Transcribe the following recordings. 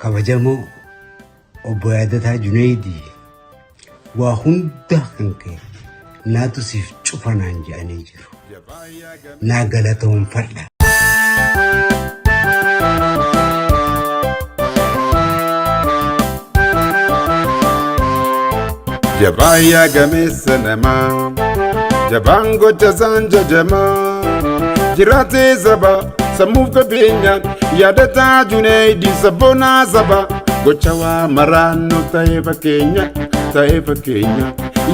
Kabajamoo Obbo Yaadataa Junaydii waa hunda kan kee naatu siif cufa naan jedhanii jiru. Naa galatoomfadha. Jabaan yaa gameessa namaa, jabaan gocha isaan jajamaa. Jiraatee saba sammuuf qabeenyaan yaadataa Junaydii sabboonaa saba. Gocha waa maraan nu ta'ee fakkeenya, ta'ee fakkeenya.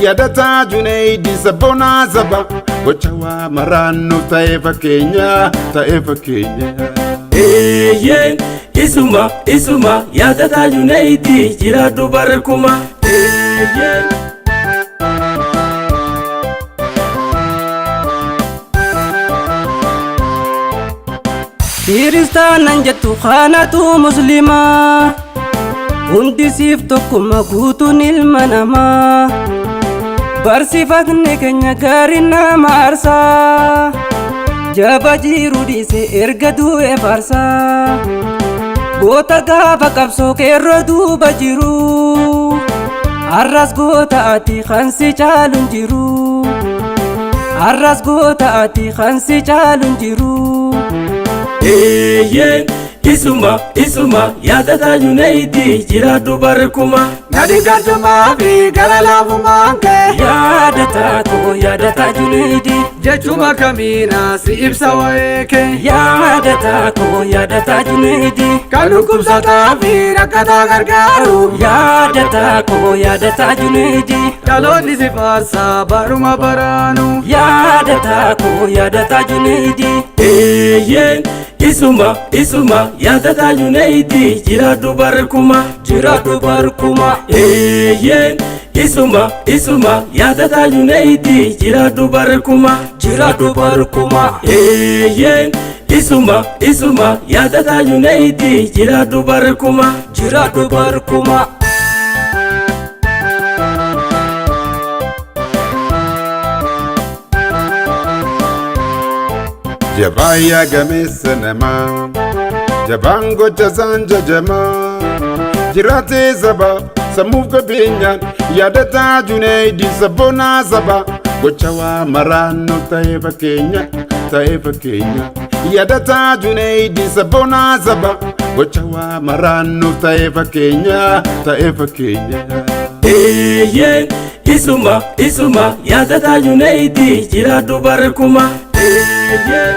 Yaadataa Junaydii sabboonaa saba. Gocha waa maraan nu ta'ee fakkeenya, ta'ee fakkeenya. Eeyyee isuma isuma yaadataa Junaydii jiraadhu barkuma. Eeyyee. Kiristaanan jettu kanatu muslimaa hundi siif tokkuma guutuun ilma namaa barsiifatni keenya gaarii nama aarsaa jaba jiru dhiise erga du'e faarsaa goota gaafa qabsoo qeerroo duuba jiru har'as goota ati kan si caalu hin jiru har'as goota ati kan si caalu hin jiru. Eeyyee isuma isuma yaadataa Junaydii jiraadhu barkuma. Gadi galchumaa fi gara laafumaan kee Yaadataa koo yaadataa Junaydii jechuma kamiina si ibsa waa'ee kee yaadataa koo yaadataa Junaydii kan dhukkubsataa fi rakkataa gargaaru yaadataa koo yaadataa Junaydii dhaloonni si faarsaa baruma baraanu yaadataa koo yaadataa Junaydii Eeyyee isuma isuma yaadataa Junaydii jiraadhu barkuma. Jiraadhu barkuma. Eeyyee isuma isuma yaadataa Junaydii jiraadhu barkuma. Jiraadhu barkuma. Eeyyee isuma isuma yaadataa Junaydii jiraadhu barkuma. Jiraadhu barkuma. Jabaan yaa gameessa namaa, jabaan gocha isaan jajamaa. Jiraatee saba sammuuf qabeenyaan yaadataa Junaydii sabboonaa saba. Gocha waa maraan nu ta'ee fakkeenya, ta'ee fakkeenya. Yaadataa Junaydii sabboonaa saba. Gocha waa maraan nu ta'ee fakkeenya, ta'ee fakkeenya. Eeyyee isuma isuma yaadataa Junaydii jiraadhu barkuma. Eeyyee.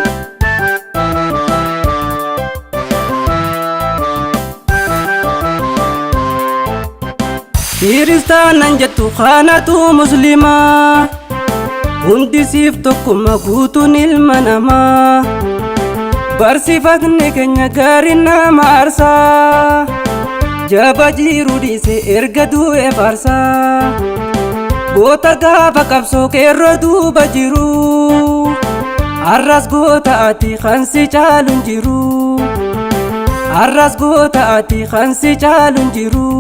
Kiristaanan jettu kanatu muslimaa hundi siif tokkuma guutuun ilma namaa barsiifatni keenya gaarii nama aarsaa jaba jiru dhiise erga du'e faarsaa goota gaafa qabsoo qeerroo duuba jiru har'as goota ati kan si caalu hin jiru har'as goota ati kan si caalu hin jiru.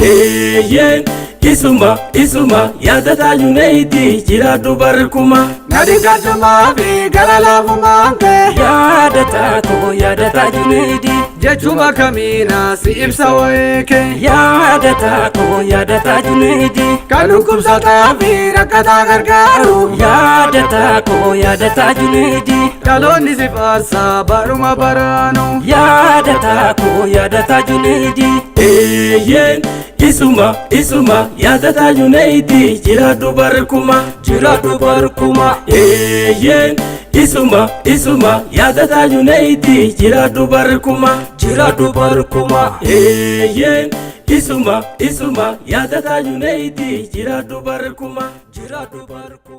Eeyyee isuma isuma yaadataa Junaydii jiraadhu barkuma. Gadi galchumaa fi gara laafumaan kee Yaadataa koo yaadataa Junaydii jechuma kamiina si ibsa waa'ee kee yaadataa koo yaadataa Junaydii kan dhukkubsataa fi rakkataa gargaaru yaadataa koo yaadataa Junaydii dhaloonni si faarsaa baruma baraanu yaadataa koo yaadataa Junaydii Eeyyee isuma isuma yaadataa Junaydii jiraadhu barkuma. Jiraadhu barkuma. Eeyyee isuma isuma yaadataa Junaydii jiraadhu barkuma. Jiraadhu barkuma. Eeyyee isuma isuma yaadataa Junaydii jiraadhu barkuma. Jiraadhu barkuma.